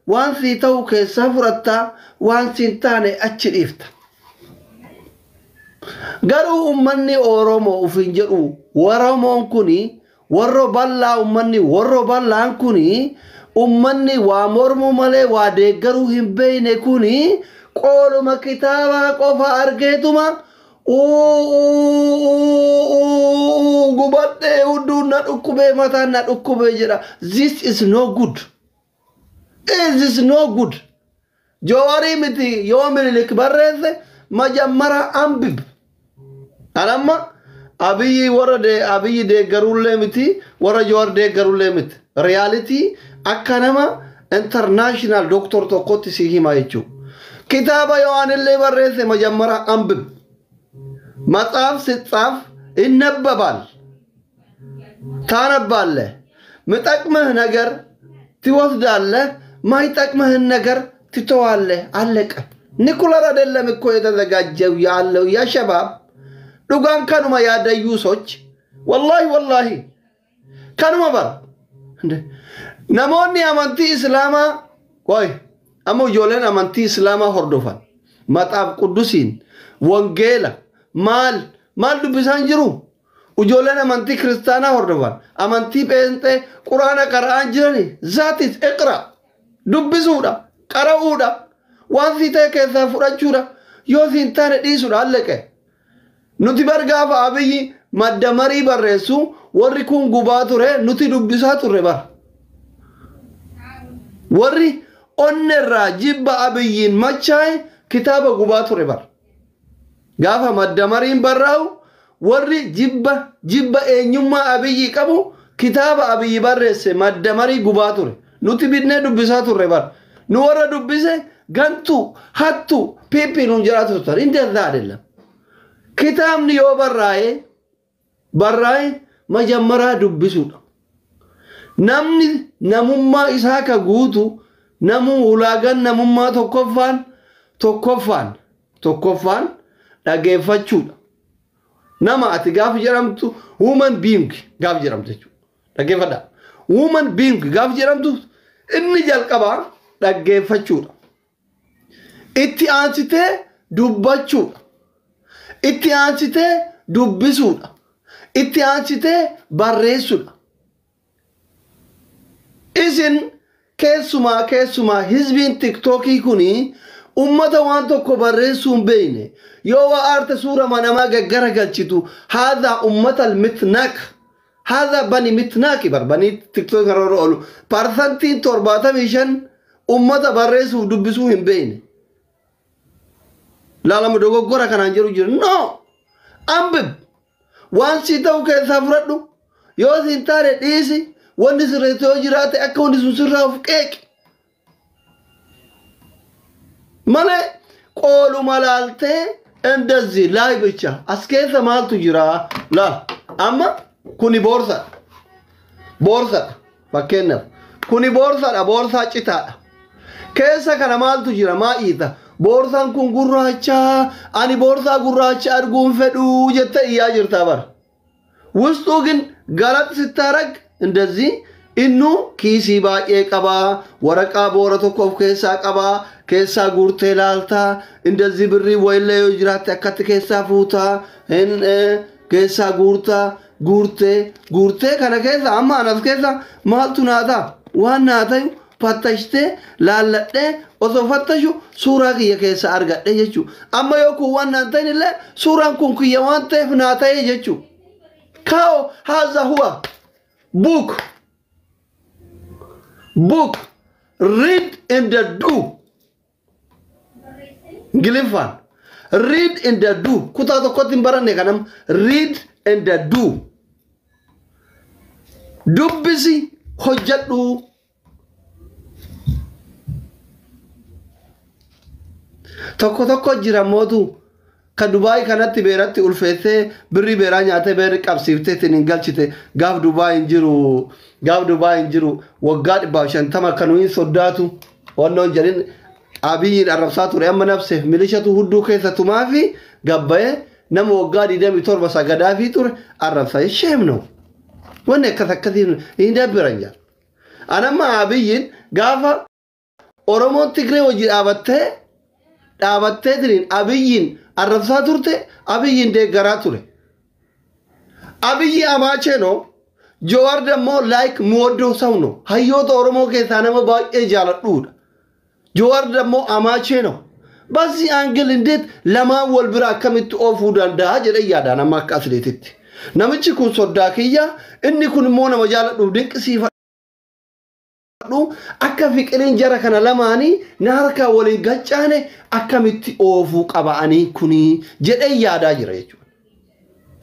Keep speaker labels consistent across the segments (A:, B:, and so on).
A: Waan sii ta'u keessaa fudhattaa, waan siin taane achi dhiifta. Garuu ummanni Oromoo ufiin jedhu, Oromoon kuni warra bal'aa, ummanni warra bal'aan kuni, ummanni waa mormuu malee waa deeggaruu hin beekne kuni qooluma kitaabaa qofa argeetuma gubadhee, hunduun na dhukkubee, mataan na dhukkubee jedha. This is no good. This is no good. Jawaarii miti, yoo Minilik barreesse majammara አንብብ. Anamma Abiyyi warra Abiyyi deeggarullee miti, warra Jawaar deeggarullee miti. Reality akka nama international doctor tokkotti si hima jechuudha. Kitaaba yoo anillee barreesse majammara አንብብ. መጽሐፍ ሲጻፍ ይነበባል፣ ታነባለህ። ምጠቅምህ ነገር ትወስዳለህ፣ ማይጠቅምህን ነገር ትተዋለህ። አለቀ። ኒኩለር አይደለም እኮ የተዘጋጀው ያለው ያ ሸባብ። Dhugaan kanuma yaa dayyuusoch, wallaahi wallaahi kanuma bara. Namoonni amantii Islaamaa, qoy, amma ijoolleen amantii Islaamaa hordofan maxaaf quddusiin wangeela maal maal dubbisaan jiru. Ijoolleen amantii kiristaanaa hordofan, amantii pheenxee, quraana qara'aan jirani. That is iqra, dubbisuudha, qara'uudha, waan sii ta'e keessaa fudhachuudha, yoo siin taane dhiisuudha. Alleqe. Nuti bar gaafa Abiyyi madda marii barreessu warri kun gubaa ture, nuti dubbisaa turre bar. Warri onnerraa jibba Abiyyiin machaa'e kitaaba gubaa ture bar. Gaafa madda mariin barraa'u warri jibba eenyummaa Abiyyi qabu kitaaba Abiyyi barreesse madda marii gubaa ture. Nuti bitnee dubbisaa turre bar. Nu warra dubbise gantuu hattuu piipii nuun jedhaa turtan. እንደዛ አይደለም። Kitaabni yoo barraa'e barraa'e majammaraa dubbisuudha. Namni namummaa isaa ka guutu namuu ulaagaan namummaa tokkoffaan dhageeffachuudha. Nama ati gaaf jedhamtu, human being gaaf jedhamtu jechuudha. Dhaggeeffadhaa. Human being gaaf jedhamtu inni jalqabaa dhaggeeffachuudha. Itti aansitee dubbachuudha. Itti aansitee dubbisuudha. Itti aansitee barreessuudha. Isin keessumaa hizbiin Tiktookii kuni ummata waan tokko barreessuu hin beekne, yoo waa aarte suura namaa gaggara galchitu. Haadha ummata mitnaaq, haadha bani mitnaaqi bar. Banii Tiktookii kana irra oolu 75% ummata barreessuuf dubbisuu hin beekne. Laalamu dogoggora kanaan jiru jiru. No, አንብብ. Waan sii ta'u keessaa fudhadhu, yoo siin taane dhiisi. Wanni sirreessu yoo jiraate akka wanni sun sirraa of qeeqi malee qooluma laaltee እንደዚህ ላይ ብቻ as keessa maaltu jira? Laal, amma kuni boorsadha, boorsadha. Fakkeenyaaf kuni boorsadha, boorsaa citaadha. Keessa kana maaltu jira? Maa iita boorsaan kun gurraacha, ani boorsaa gurraacha arguun fedhuu jette iyyaa jirta bara. ውስጡ ግን ገለጥ ስታረግ እንደዚህ innu kiisii baay'ee qabaa, waraqaa boora tokko of keessaa qabaa, keessaa guurtee laaltaa, እንደዚህ birrii wayillee yoo jiraatte akkatti keessaa fuutaa, keessaa guurtaa, guurtee guurtee kana keessa amma anas keessa maaltu naa ta'a? Waan naa ta'u fattashtee laalladhee, osoo fattashu suuraa kiyya keessa argadhe jechuudha. Amma yoo kun waan naan ta'in illee suuraan kun kiyya waan ta'eef naa ta'e jechuudha. Kaa'o هذا هو book, book read and do. Ingiliffaan read and do, kutaa tokkotti hin baranne kanam. Read and do, dubbisi, hojjedhu. Tokko tokko jira mootu ka Dubaay kanatti beeratti ulfeessee birrii beeraa nyaatee beerri qabsiiftee ittiin hin galchite. Gaaf Dubaay hin jiru, gaaf Dubaay hin jiru, waggaa 150 kan nuyi soddaatu wannoon jedhin Abiyyiin arrabsaa ture. Amma nafseef milishatu hudduu keessa tumaa fi gabbayee nama waggaa 27 sagadaa fi ture arrabsaa. Shame ነው. Wanni akkas akkasii hin dabbiran jaa. Anamma Abiyyiin gaafa Oromoon Tigree wajji dhaabattee Abiyyiin arrabsaa turte, Abiyyiin deeggaraa ture. Abiyyi amaachee ነው. Jawaar ደግሞ like የምወደው ሰው ነው. Hayyoota Oromoo keessaa nama baay'ee jaaladhuudha. Jawaar ደግሞ አማቼ ነው. በዚህ angle እንዴት lamaan wal bira akkamitti oofuu danda'a jedhee yaada nama akka asleetitti. Namichi kun soddaa kiyya, inni kun immoo nama jaaladhuuf dinqisiifadhu, akka fiqiriin jara kana lamaanii na harkaa waliin gaccaane akkamitti oofuu qaba'anii kuni jedhee yaadaa jira jechuudha.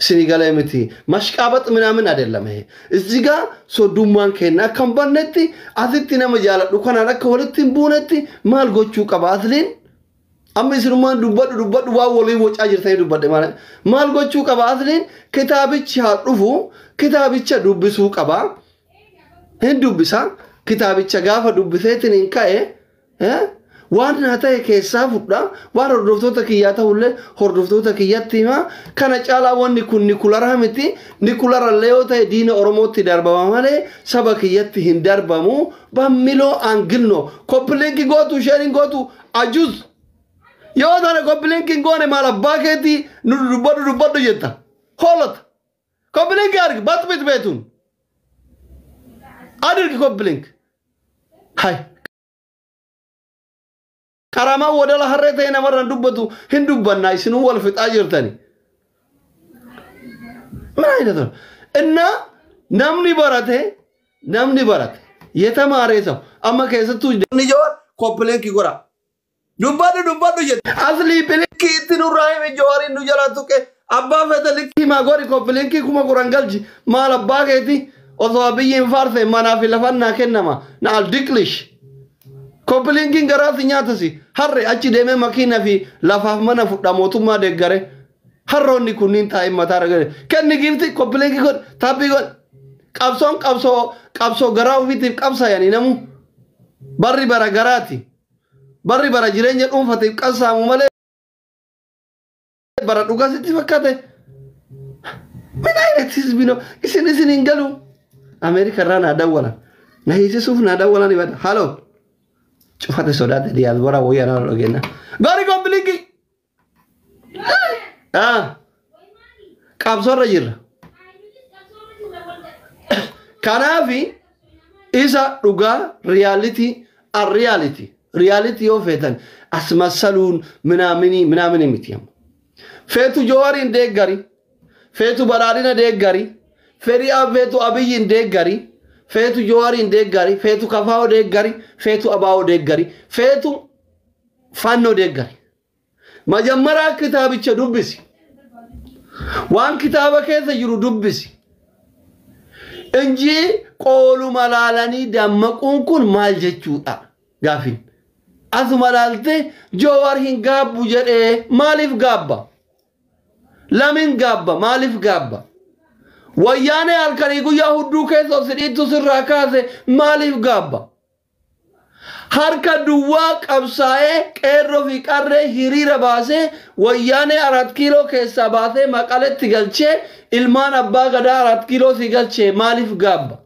A: Isinii galee miti mashqaabax ምናምን አይደለም ይሄ። እዚህ ጋር soddummaan keenya akka hin bannetti, asitti nama jaaladhu kanaan akka walitti hin buunetti maal gochuu qaba asliin? Amma isinummaan dubbadhu dubbadhu waan waliin wocaa jirtanii dubbadhe. Maal gochuu qaba asliin? Kitaabichi haa dhufu, kitaabicha dubbisuu qaba. Hin dubbisa. Kitaabicha gaafa dubbiseetiin hin ka'e waan naa ta'e keessaa fudha, waan hordoftoota kiyyaa ta'ullee hordoftoota kiyyatti hima. Kana caalaa wanni kun nikularaa miti, nikularallee yoo ta'e diina Oromootti darbama malee saba kiyyatti hin darbamu በሚለው angle ነው. Copy link gootu, sharing gootu ajuz yoo tane copy link hin goone maal abbaa keetii nu dubbadhu dubbadhu jetta hoolata. Copy link argi batbit beetun adirgi copy link hay qaramaa wadala harree ta'e namarraan dubbatu hin dubbannaa, isinuu wal fixaa jirtani. ምን አይነት ነው? እና namni barate, namni barate, የተማረ ሰው amma keessattuu inni Jawaar copy link godha. Dubbadhu dubbadhu jedhe. Aslii bilinkii itti nurraa himi. Jawaariin nu jalaa tuqe. Abbaa fedha likkii maa godhi, copy link 10,000 galchi. Maal abbaa keeti osoo Abiyyiin faarse manaa fi lafan naa kennama na aldiqlish. Copy linkiin garaa si nyaatasi harre achi deemee makiina fi lafaaf mana fudha mootummaa deeggare. Harroonni kunniin taa'in mataa ragale kenni giifti copy link godhi, tap godhi. Qabsoon qabsoo qabsoo garaa ofiitiif qabsaayanii namu barri bara garaati, barri bara jireenya dhuunfatiif qabsaamu malee bara dhugaa sitti fakkaate. ምን አይነት ህዝብ ነው? Isin isin hin galu. Ameerika irraa naa dawwalan, na hiisisuuf naa dawwalan ibada. Halo, cufate sodaate diyaasbora wayyaa naa dhageenya gaarii copy link qabsoorra jirra. Kanaafi isa dhugaa reality reality reality yoo feetan asmasaluun minaaminii minaamini miti. Amma feetu Jawaariin deeggari, feetu badhaadhina deeggari, fedhii feetu Abiyyiin deeggari, feetu Jawaariin deeggari, feetu Kafaa'oo deeggari, feetu Abaa'oo deeggari, feetu Fannoo deeggari, majammaraa kitaabicha dubbisi, waan kitaaba keessa jiru dubbisi እንጂ qooluma laalanii dammaquun kun maal jechuudha gaafin. Asuma laaltee Jawaar hin gaabbu jedhee, maaliif gaabba? Lamin gaabba? Maaliif gaabba? Wayyaanee halkanii guyyaa hudduu keessa of sidhiittu sirraa kaase maaliif gaabba? Harka duwwaa qabsaa'ee qeerroo fi qarree hiriira baasee wayyaanee Arat Kiiloo keessaa baasee Maqaletti galchee ilmaan abbaa gadaa Arat Kiiloo si galchee maaliif gaabba?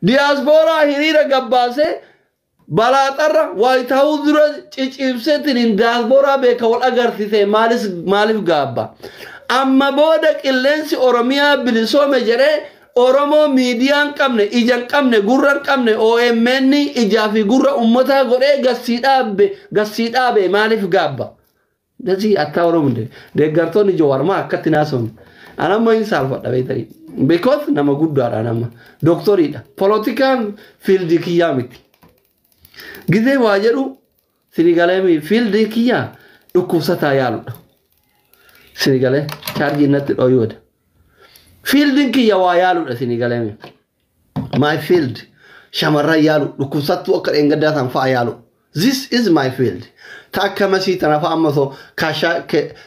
A: Diyaaspooraa hiriira gabbaasee balaaxarra White House dura cicibseetiin diyaaspooraa beeka wal agarsiise maaliif gaabba? Amma booda qilleensi Oromiyaa bilisoome jedhee Oromoo miidiyaa hin qabne, ija hin qabne, gurra hin qabne OMN ijaa fi gurra uummataa godhee gassii dhaabe maaliif gaabba? እንደዚህ አታወሩም እንዴ? Deeggartoonni Jawaar maa akkatti naasofne? Anamma hin saalfadha beektanii. Because nama guddaadha, nama dooktoriidha. Poolitikaan field kiyyaa miti. Gizee waa jedhu sinigalee, field kiyyaa dhukkubsataa yaaludha. Sinigalee chaarjii natti dhoyuudha. Fieldiin kiyya waa yaaludha sinigalee. My field shamarran yaalu, dhukkubsattuu akka dheengaddaa san fa'a yaalu. This is my field. Ta akka masii tana fa'a amma osoo kaashaa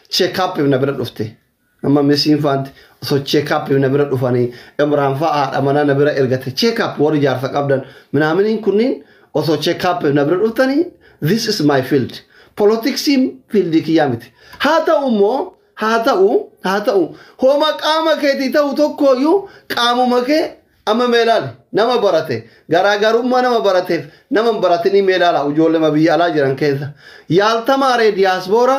A: check up na bira dhufte. Amma misiin faanti osoo check up na bira dhufanii, Imraan fa'a haadha manaa na bira ergate check up, warri jaarsa qabdan minaaminiin kunniin osoo check up na bira dhuftanii, this is my field. Politiksiin field kiyyaa miti. Haa ta'u immoo haa ta'u homa qaama keetii ta'u tokkooyyuu qaamuma kee Amma mee ilaali, nama barate, garaagarummaa nama barateef nama hin baratinii mee ilaala ijoollee biyya alaa jiran keessa. ያልተማረ ዲያስፖራ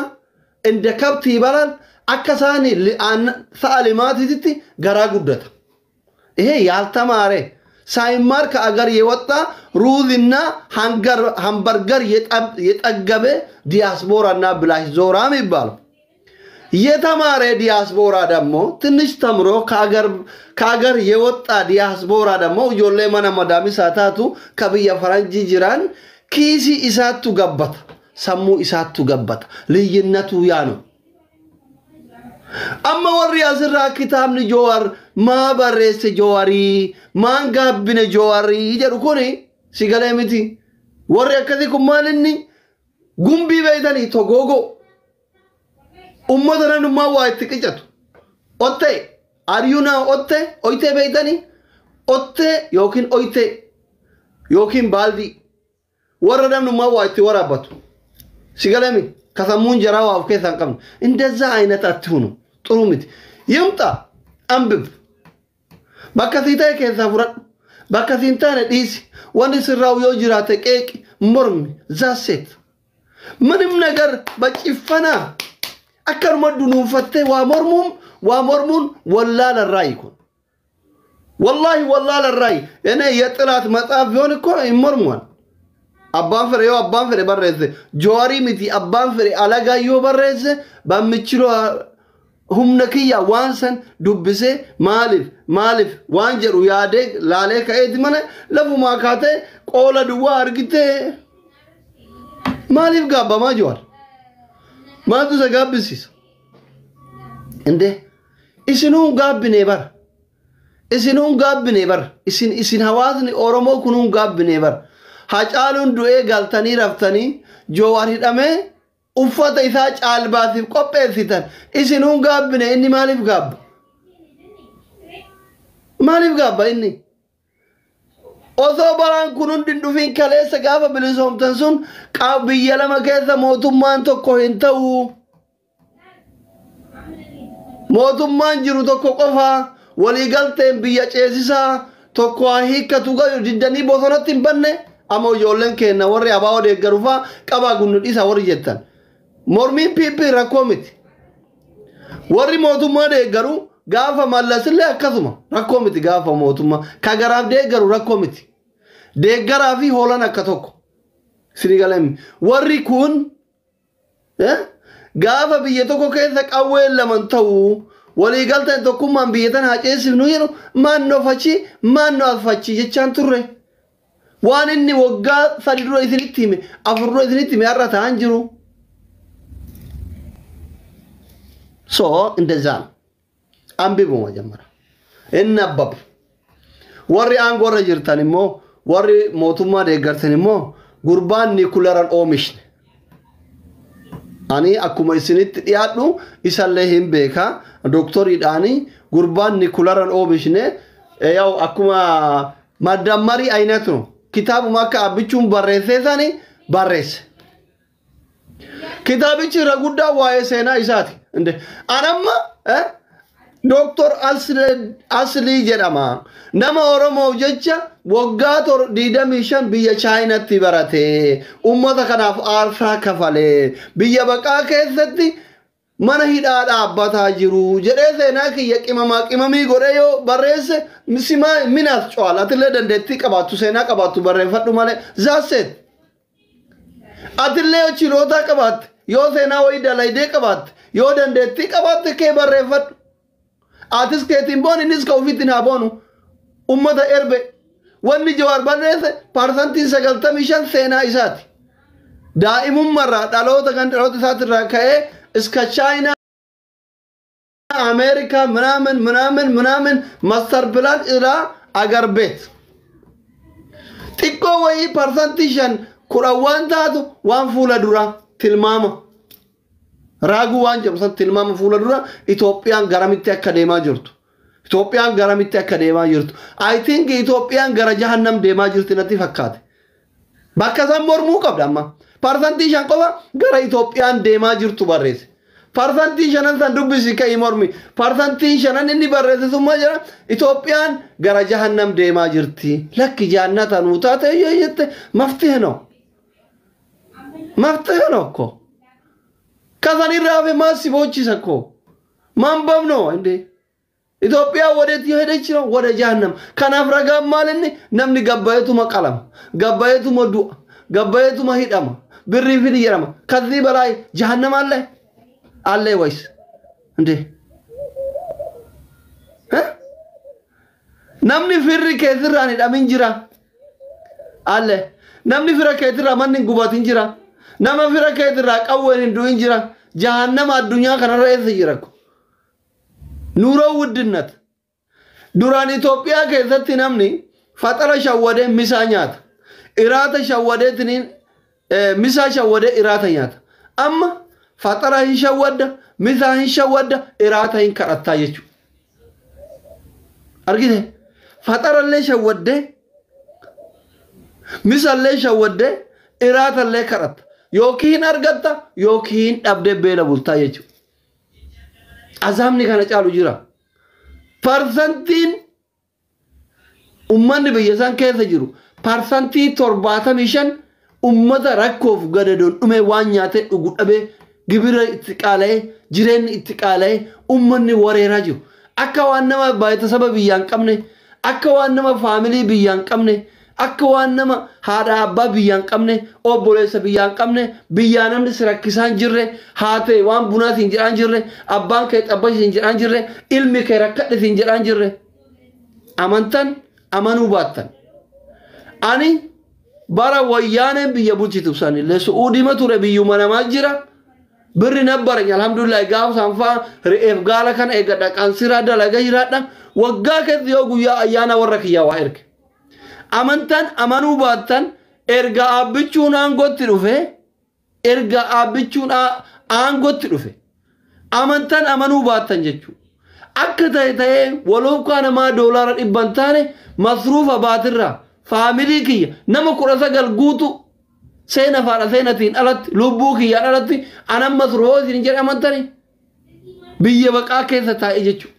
A: እንደ ከብት ይበላል። Akka isaan sa'a limaatiitti garaa guddata. ይሄ ያልተማረ ሳይማር ከአገር የወጣ ሩዝና ሃምበርገር የጠገበ ዲያስፖራና ብላሽ ዞራ የሚባለው። የተማረ ዲያስፖራ ደግሞ ትንሽ ተምሮ ከአገር የወጣ ዲያስፖራ ደግሞ ijoollee mana madaamii isaa taatu ka biyya faranjii jiran kiisii isaattu gabbata, sammuu isaattu gabbata. ልዩነቱ ያ ነው። Amma warri asirraa kitaabni Joowar maa barreesse, Joowarii maan gaabbine, Joowarii jedhu kuni si galee miti. Warri akkasii kun maal inni gumbii beeytanii togoogoo ummata namnummaa waa itti qicatu. Ottee aryunaa ottee oytee beeytanii, ottee yookiin oytee yookiin baaldii warra namnummaa waa itti waraabbatu. Si galee miti, kasammuun jaraa waa of keessaa hin qabne. እንደዛ አይነት አትሁኑ። ጥሩ miti. ይምጣ አንብብ። Bakka sii ta'e keessaa fudhadhu. Bakka siin taane dhiisi. Wanni sirraa'u yoo jiraate qeeqi, mormi, that's it. ምንም ነገር በጭፈና akkanuma dunuunfattee waa mormuun wallaalarraayi kun. Wallaahi wallaalarraayi. እኔ የጥላት መጽሐፍ ቢሆን እኮ ይሞርሟል። Abbaan fedhe yoo abbaan fedhe barreesse, Jawaarii miti, abbaan fedhe alagaa yoo barreesse, በምችለው humna kiyya waan san dubbisee maaliif maaliif waan jedhu yaadee laalee ka'eeti mana lafumaa kaatee qoola duwwaa argitee maaliif gaabbamaa Jawaar? Maaltu isa gaabbisiisa? እንዴ isinuu gaabbine bara. Isinuu gaabbine bara. Isin hawaasni Oromoo kunuu gaabbine bara. Hacaaluun du'ee galtanii raftanii, Jowaar hidhamee uffata isaa caalbaasiif qopheessitan. Isinuu gaabbine, inni maaliif gaabba? Maaliif gaabba inni? Osoo baraan kun hundi hin dhufin kaleessa gaafa bilisoomtan sun biyya lama keessa mootummaan tokko hin ta'u. Mootummaan jiru tokko qofa, waliigalteen biyya ceesisaa tokko haa hiikkatu gayu diddanii bosonatti hin banne. Amma ijoolleen keenya warri abaa'oo deeggaru faa qabaa gunnu dhiisa warri jettan. Mormiin PP rakkoo miti. Warri mootummaa deeggaru gaafa Mallasillee akkasuma rakkoo miti, gaafa mootummaa. Ka garaaf deeggaru rakkoo miti. Deeggaraa fi hoolaan akka tokko. Sini galame. Warri kun gaafa biyya tokko keessa qawween laman ta'u, waliigalteen tokkummaan biyya tana haa ceesifnu jedhu, maannoo fachi maannoo as fachi jechaan turre. Waan inni waggaa 3 dura isinitti hime, 4 dura isinitti hime har'a ta'an jiru. So እንደዛ ነው። አንብቡ መጀመሪያ ይነበብ። Warri aangoorra jirtan immoo, warri mootummaa deeggartan immoo, gurbaan niikularan oomishne. Ani akkuma isinitti dhiyaadhu isallee hin beeka, doktoriidhaani gurbaan niikularan oomishne. ያው akkuma maddammarii አይነት ነው. Kitaabuma akka Abbichuun barreessee sani barreesse. Kitaabichi irra guddaa waa'ee seenaa isaati. እንዴ anamma Dooktor Aslii jedhama. Nama Oromoof jecha waggaa 25 biyya Chaayinaatti barate. Uummata kanaaf aarsaa kafalee biyya baqaa keessatti mana hidhaa dhaabbataa jiru jedhee seenaa kiyya qimamaa qimamii godhee yoo barreesse simaa minaas co'al. Atillee dandeettii qabaattu, seenaa qabaattu barreeffadhu malee, that's it. Atillee yoo chilootaa qabaatte, yoo seenaa wayii dalaydee qabaatte, yoo dandeettii qabaatte kee barreeffadhu. Atis keetiin boon, innis ka ofiitiin haa boonu. Ummata erbe wanni Jawaar barreesse 95% seenaa isaati. Daa'imummarraa dhaloota kan dhaloota isaatirraa ka'ee እስከ ቻይና፣ አሜሪካ ምናምን ምናምን ምናምን master plan irraa agar beet xiqqoo wayii 5% 10 waan taatu waan fuula dura tilmaama raaguu waan jedhu san, tilmaama fuula dura Itoophiyaan garamitti akka deemaa jirtu. Itoophiyaan garamitti akka deemaa jirtu. I think Itoophiyaan gara jahannam deemaa jirti natti fakkaate. Bakka san mormuu qabda amma. 5% qofa gara Itoophiyaan deemaa jirtu barreesse. Parsantii shanan san dubbisi ka'ii mormi. Parsantiin shanan inni barreesse sun maal jedha? Itoophiyaan gara jahannam deemaa jirti. Lakki jahannata nuu taate yoo jette maftihe no. Maftihe no ko. Kasan irraa hafe maal si boochisa ko? ማንበብ ነው እንዴ? ኢትዮጵያ ወዴት የሄደች ነው? ወደ ጀሃነም። Kanaaf ragaan maal inni namni gabbayeetuma qalama, gabbayeetuma du'a, gabbayeetuma hidhama, birrii fidi jedhama. ከዚህ በላይ ጀሃነም አለ አለ ወይስ እንዴ? Namni firri keetirraan hidhamin jira አለ. Namni fira keetirraa manni hin gubatin jira. Nama fira keetirraa qawween hin du'in jira. Jahannama addunyaa kanarra eessa jira? ኑሮ ውድነት duraan Itoophiyaa keessatti namni faxara shawwadee misaa nyaata. Iraata shawwadeetiniin misaa shawwadee iraata nyaata. Amma faxara hin shawwadda, misaa hin shawwadda, iraata hin kadhattaa jechuudha. Argite? Faxarallee shawwaddee, misallee shawwaddee, iraatallee kadhatta. Yookiin argatta yookiin dhabdee beela bultaa jechuudha. Azaabni kana caalu jira. Parsantiin ummanni biyya san keessa jiru 75% ummata rakkoof gadadoon dhume waan nyaatee dhugu dhabee gibira itti qaala'ee jireenyi itti qaala'ee ummanni wareeraa jiru. Akka waan nama baay'ata biyyaa hin qabne, akka waan nama faamilii biyyaa hin qabne, akka waan nama haadha abbaa biyyaa hin qabne, obboleessa biyyaa hin qabne, biyyaa namni si rakkisaa hin jirre, haatee waan bunaatiin jedhaa hin jirre, abbaan kee xabbashiin jedhaa hin jirre, ilmi kee rakkadhetiin jedhaa hin jirre. Amantan amanuu baattan. Ani bara wayyaaneen biyya bulchitu sanillee Su'uudima ture biyyuma namaa jira. Birri nabbarኝ alhamdulillah gaafa sanfaa re'eef gaala kana eeggadha qansiraa dalaga jiraadha. Waggaa keessa yoo guyyaa ayyaana warra kiyyaa waa erge. Amantan amanuu baattan erga aabbichuun aangootti dhufe, erga aabbichuun aangootti dhufe amantan amanuu baattan jechuudha. Akka ta'e ta'ee walookaa namaa $100 taane masruufa baatirraa faamilii kiyya nama 19 guutu seena faadha seenatiin alatti lubbuu kiyyaan alatti anan masruufoo isin jedhe amantani biyya baqaa keessa taa'e jechuudha.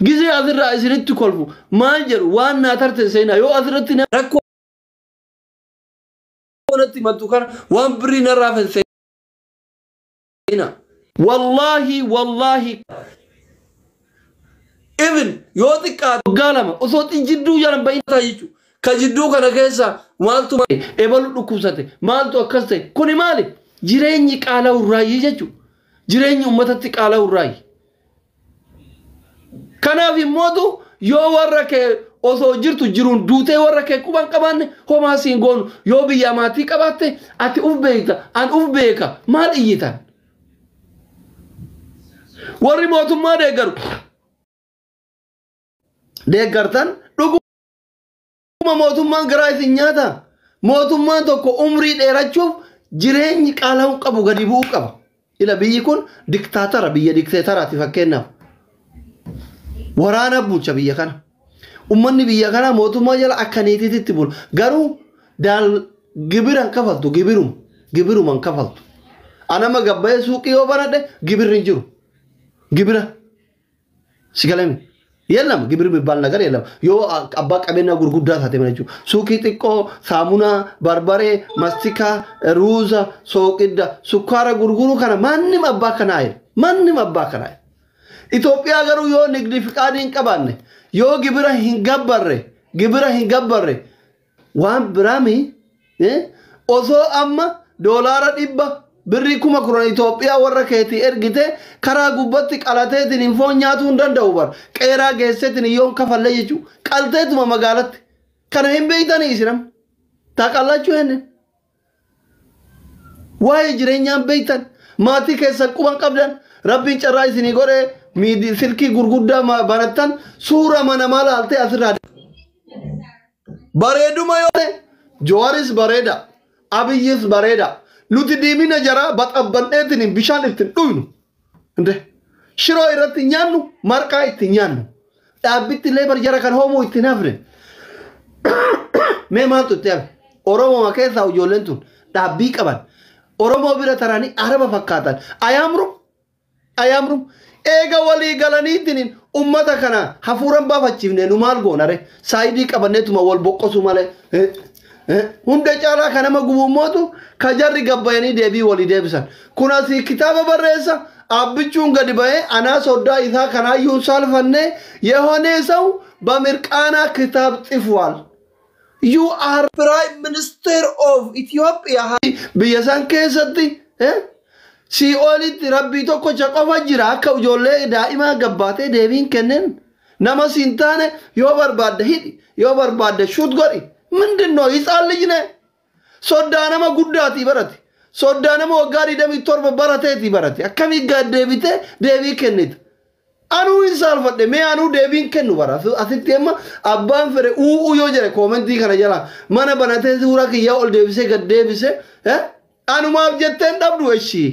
A: Gizee asirraa isinitti kolfu maal jedhu waan naa tarte seenaa yoo asirratti rakkoo natti himattu kana waan birrii narraa seenaa. Wallaahi wallaahi even yoo xiqqaate waggaa lama osoo jidduu jalan bahin jechuudha. Ka jidduu kana keessa maaltu ebalu dhukkubsate maaltu akkas ta'e kuni maali? Jireenyi qaala'u irraayi jechuudha. Jireenyi uummatatti qaala'u irraayi. Kanaaf immootu yoo warra kee osoo jirtu jiruun duutee warra kee quban qabaanne homaa siin goonu yoo biyya maatii qabaatte ati uf beekta an uf beeka maal iyyitan? Warri mootummaa deeggaru deeggartan dhuguma mootummaan garaa isin nyaata. Mootummaan tokko umrii dheerachuuf jireenyi qaala'uu qabu gadi bu'uu qaba. Ila biyyi kun diktaatara biyya dikteetaraati fakkeenyaaf. Waraana bulcha biyya kana. Uummanni biyya kanaa mootummaa jala akka niitiitti bulu. Garuu daal gibira hin kafaltu gibiruma gibiruma hin kafaltu. Anama gabbayee suuqii yoo banadhe gibirri hin jiru. Gibira si galame. የለም ግብር የሚባል ነገር የለም። Yoo abbaa qabeenya gurguddaa taate mana jechuudha. Suuqii xiqqoo saamunaa, barbaree, mastikaa, ruuza, sooqidda, sukkaara gurguruu kana ማንም abbaa kanaa jedha. ማንም abbaa kanaa jedha. Itoophiyaa garuu yoo nigdi fiqaadii hin qabaanne yoo gibira hin gabbarre gibira hin gabbarre waan biraami osoo amma $100 birrii 10,000 Itoophiyaa warra keetii ergite karaa gubbatti qalateetiin hin foon nyaatuu hin danda'u bar qeeraa geesseetiin yoon kafallee jechuudha qalteetuma magaalatti kana hin beeytanii isinam taaqallachuu henne waa'ee jireenyaan beeytan maatii keessan quban qabdan rabbiin carraa isinii godhee silkii gurguddaa banattan suura mana laaltee asirraa bareeduma yoo ta'e Jawaaris bareeda Abiyyis bareeda nuti diimina jaraa baxabbanneetiin bishaan ittiin dhuynu እንደ shiroo irratti nyaannu marqaa ittiin nyaannu dhaabbitti illee bar jara kan hoomuu ittiin hafne mee maaltu itti hafe Oromoo keessaa ijoolleen tun dhaabbii qaban Oromoo bira taranii Araba fakkaatan ayaamru አያምሩም? Eega walii galaniitiin ummata kana hafuuran baafachiifne nu maal goonare? Saayidii qabanneetuma wal boqqosu malee hunda caalaa ka nama gubumootu ka jarri gabbayanii deebii walii deebisan. Kun asii kitaaba barreessa abbichuun gadi ba'ee anaa soddaa isaa kanaayyuu saalfanne የሆነ ሰው በምርቃና ክታብ ጽፏል። You are prime minister of Ethiopia. Biyya san keessatti sii'oolitti rabbii tokkocha qofa jira akka ijoollee daa'imaa gabbaatee deebiin kenneen nama siin taane yoo barbaadde hidhi yoo barbaadde shoot godhi. ምንድን ነው? ህፃን ልጅ ነህ። Soddaa nama guddaatii barate. Soddaa nama waggaa 27 barateetii barate. Akkamii gad deebitee deebii kennita? Anuu hin saalfadhe mee anuu deebiin kennu bara. Asitti amma abbaan fedhe u'uu yoo jedhe koomentii kana jala mana banatee suuraa kiyyaa ol deebisee gad deebise anumaaf jetteen dhabdu ishii.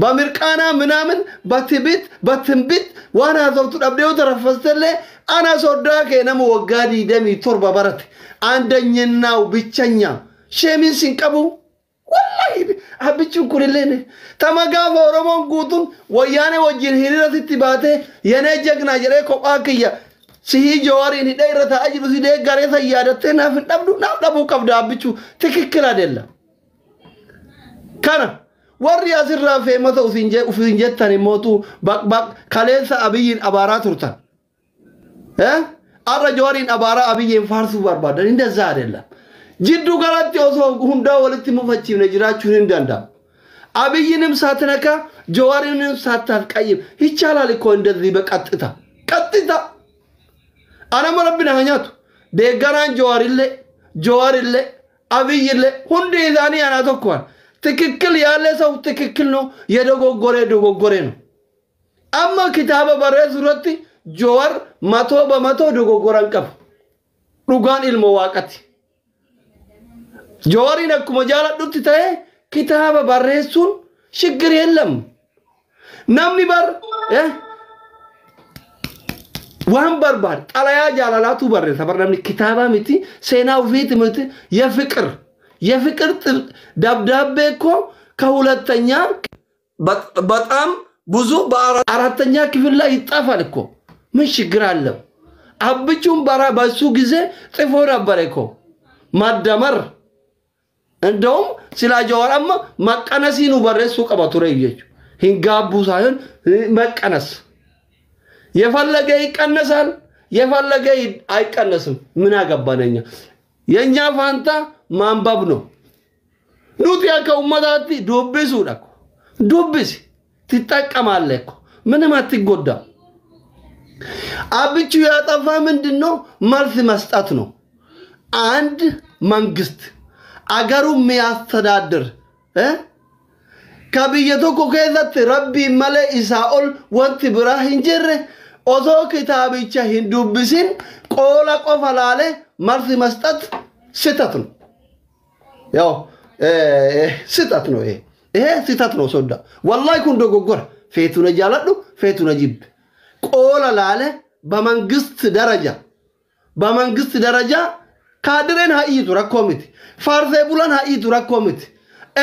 A: በምርቃና ምናምን በትቢት በትንቢት waan haasoftu dhabdee yoo taraffastellee ana soddaa kee nama waggaa 27 barate አንደኛው ብቸኛ ሼሚን ሲንቀቡ wallahi abbichuun kunillee tama gaafa Oromoon guutuun wayyaanee wajjin hiriiratitti baatee yenee jagnaa jedhee kophaa kiyya sihii Jawaariin hidhee irra taa'aa jiru si deeggaree san yaadattee naaf hin dhabdu naaf dhabuu qabda abbichuu ትክክል አይደለም. Kana warri asirraa feemata ufiin jettan immootu baqbaq kaleessa Abiyyiin abaaraa turtan. Har'a Jawaariin abaaraa Abiyyiin faarsuu barbaadan እንደዛ አይደለም. Jiddu galatti osoo hundaa walitti mufachiifne jiraachuun hin danda'amu. አብይንም ሳትነካ ጀዋሪንም ሳታስቀይም ይቻላል እኮ እንደዚህ በቀጥታ ቀጥታ anama rabbi na nyaatu deeggaraan Jawaarillee Jawaarillee Abiyillee hundi isaanii anaa tokkoon ትክክል ያለ ሰው ትክክል ነው፣ የደጎጎሬ dogoggore ነው። Amma kitaaba barreessu irratti Jawar 100% dogoggoran qabu. Dhugaan ilma waaqati. Jawariin akkuma jaaladhutti ta'e kitaaba barreessuun ችግር የለም. Namni bar waan barbaade xalayaa jaalalaatu barreessa bar namni kitaaba miti seenaa ofiiti miti የፍቅር የፍቅር ደብዳቤ እኮ ከሁለተኛ በጣም ብዙ በአራተኛ ክፍል ላይ ይጻፋል እኮ ምን ችግር አለው? አብቹም በሱ ጊዜ ጽፎ ነበር እኮ መደመር እንደውም ስለ ጀዋር amma መቀነሲኑ barreessuu qaba ture jechuudha. Hin gaabbu ሳይሆን መቀነስ የፈለገ ይቀነሳል፣ የፈለገ አይቀነስም። ምን አገባን እኛ? የእኛ ፋንታ ማንበብ ነው። Nuti akka ummataatti dubbisuudha እኮ dubbisi ትጠቀማለህ እኮ ምንም አትጎዳም። አብቹ ያጠፋ ምንድን ነው? መልስ መስጠት ነው። አንድ መንግስት አገሩ የሚያስተዳድር ka biyya tokko keessatti rabbiin malee isaa ol wanti biraa hin jirre osoo kitaabicha hin dubbisin qoola qofa laale መልስ መስጠት ስህተት ነው። ያው ስህተት ነው። ይሄ ስህተት ነው። Sodda wallahi kun dogoggora feetuna jaaladhu feetuna jibbe qoola laale በመንግስት ደረጃ በመንግስት ደረጃ ካድሬን ሀይቱ rakkoo miti faarsee bulan ሀይቱ rakkoo miti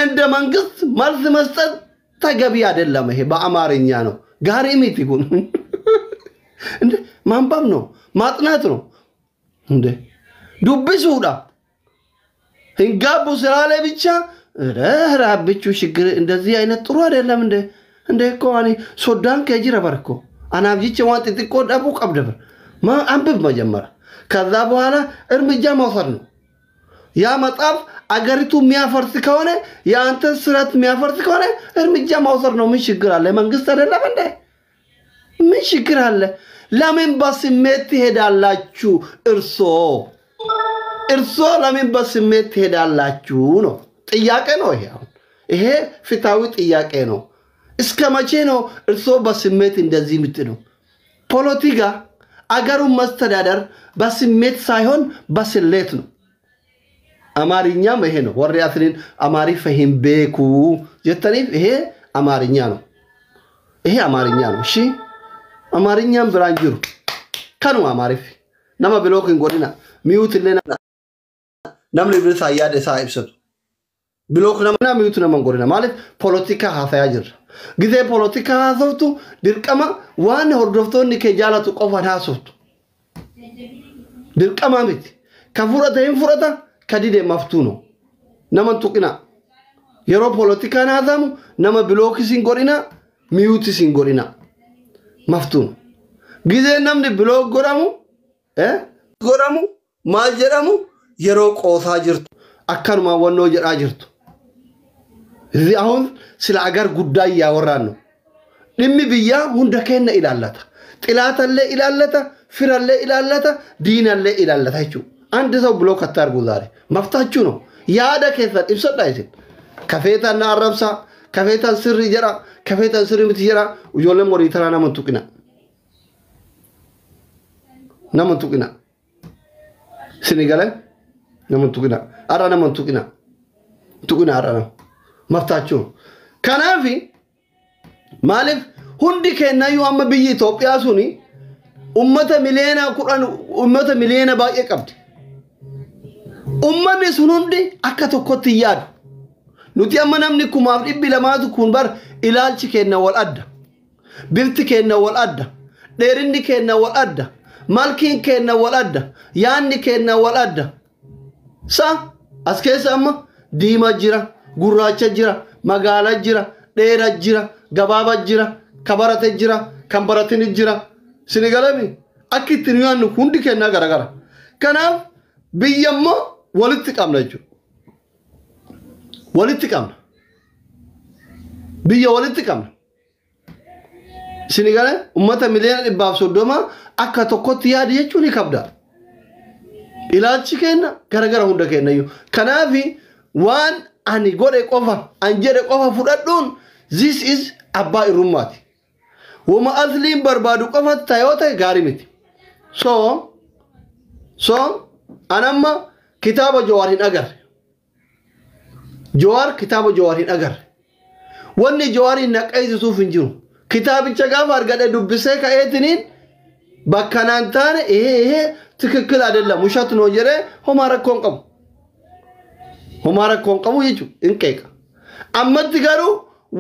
A: እንደ መንግስት መልስ መስጠት ተገቢ አይደለም። ይሄ በአማርኛ ነው። Gaarii miti kun እንደ ማንበብ ነው ማጥናት ነው እንደ dubbisuudha. Hin gaabbu ስላለ ብቻ ራብቹ ችግር እንደዚህ አይነት ጥሩ አይደለም። እንደ እንደ እኮ ani soddaan kee jira bar እኮ anaaf jecha waan xixiqqoo dhabuu qabda bar አንብብ መጀመሪያ፣ ከዛ በኋላ እርምጃ መውሰድ ነው። ያ መጽሐፍ አገሪቱ የሚያፈርስ ከሆነ የአንተን ስርዓት የሚያፈርስ ከሆነ እርምጃ መውሰድ ነው። ምን ችግር አለ? መንግስት አይደለም እንደ ምን ችግር አለ? ለምን በስሜት ትሄዳላችሁ? እርሶ ለምን በስሜት ትሄዳላችሁ ነው ጥያቄ ነው። ይሄ አሁን ይሄ ፍትሃዊ ጥያቄ ነው። እስከ መቼ ነው እርሶ በስሜት እንደዚህ የምትሉ? ፖለቲካ አገሩን መስተዳደር በስሜት ሳይሆን በስሌት ነው። አማርኛም ይሄ ነው። Warri asliin Amaariffa hin beeku jettaniif ይሄ አማርኛ ነው። ይሄ አማርኛ ነው። እሺ አማርኛም biraan jiru kanuma Amaariffi nama block hin godhina mute illee namni bilisa yaada isaa ibsatu block nama mute nama hin godhina maaliif ፖለቲካ haasayaa jirra. Gizee polotikaa haasoftu dirqama waan hordoftoonni kee jaalatu qofaan haasoftu. Dirqama miti. Ka fudhate hin fudhata, ka dide maftuuno. Nama hin tuqinaa. Yeroo polotikaan haasamu nama block-is hin godhinaa, mute-is hin godhinaa. Maftuuno. Gizee namni block godhamu, godhamu maal jedhamu yeroo qoosaa jirtu akkanumaan wannoo jedhaa jirtu. እዚህ አሁን ስለ አገር ጉዳይ እያወራን ነው። Dhimmi biyyaa hunda keenya ilaallata. Xilaatallee ilaallata, firallee ilaallata, diinallee ilaallata jechuudha. አንድ ሰው block አታርጉ ዛሬ መብታችሁ ነው። Yaada keessan ibsadhaa isin. Ka feetan na arrabsaa, ka feetan sirrii jedha, ka feetan sirrii miti jedha. Ijoolleen horii taraa nama hin tuqina. Nama hin tuqina. Isin galee nama hin tuqina. Har'a nama hin tuqina. Tuqina har'a nama. መብታችሁ ነው። Kanaafi maaliif hundi keenyayyuu amma biyyi Itoophiyaa suni ummata miliyoona 10, ummata miliyoona baay'ee qabdi. Ummanni sun hundi akka tokkotti hin yaadu. Nuti amma namni 200,000tu kun bar ilaalchi keenya wal adda. Bifti keenya wal adda. Dheerinni keenya wal adda. Malkiin keenya wal adda. Yaanni keenya wal adda. Sa as keessa amma diimaa jira, gurraacha jira, magaala jira, dheeraa jira, gabaabaa jira, ka barate jira, kan baratin jira. Sini galami akki itti nu yaadnu hundi keenyaa garagara. Kanaaf biyya immoo walitti qabna jechuudha. Walitti qabna. Biyya walitti qabna. Sini galee uummata miliyoona 130 akka tokkotti yaadu jechuun ni kabda. Ilaalchi keenya garagara hunda keenyayyuu. Kanaafi waan ani godhe qofa, an jedhe qofa fudhadhuun this is abbaa irrummaati. Wama asliin barbaadu qofa yoo ta'e gaarii miti. So anamma kitaaba Jawaar hin agarre. Jawaar kitaaba Jawaar hin agarre. Wanni Jawaar hin naqeessisuuf hin jiru. Kitaabicha gaafa argadhe dubbisee ka'eetiniin bakka naan taane ይሄ ይሄ ትክክል አይደለም ውሸት ነው jedhee homaa rakkoon qabu. Homaa rakkoon qabu jechuudha hin qeeqa. Ammatti garuu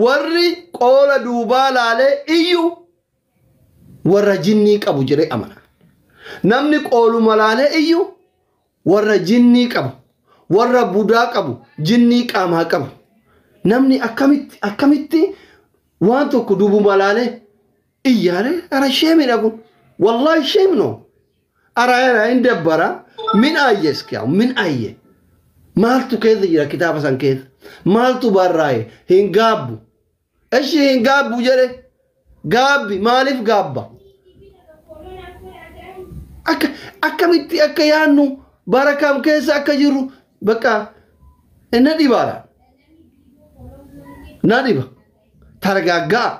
A: warri qoola duubaa laalee iyyuu warra jinnii qabu jedhee amana. Namni qooluma laalee iyyuu warra jinnii qabu, warra budaa qabu, jinnii qaamaa qabu. Namni akkamitti akkamitti waan tokko duubuma laalee iyyaare ara shame-dha kun. Wallahi shame ነው። Ara ara hin dabbara min ayye iskiyaa min ayye. Maaltu keessa jira kitaaba san keessa? Maaltu barraa'e? Hin gaabbu. Eshi hin gaabbu jedhe. Gaabbi maaliif gaabba? Akka akkamitti akka yaannu bara kam keessa akka jirru bakka na dhibaadha. Na dhiba. Targaaggaa.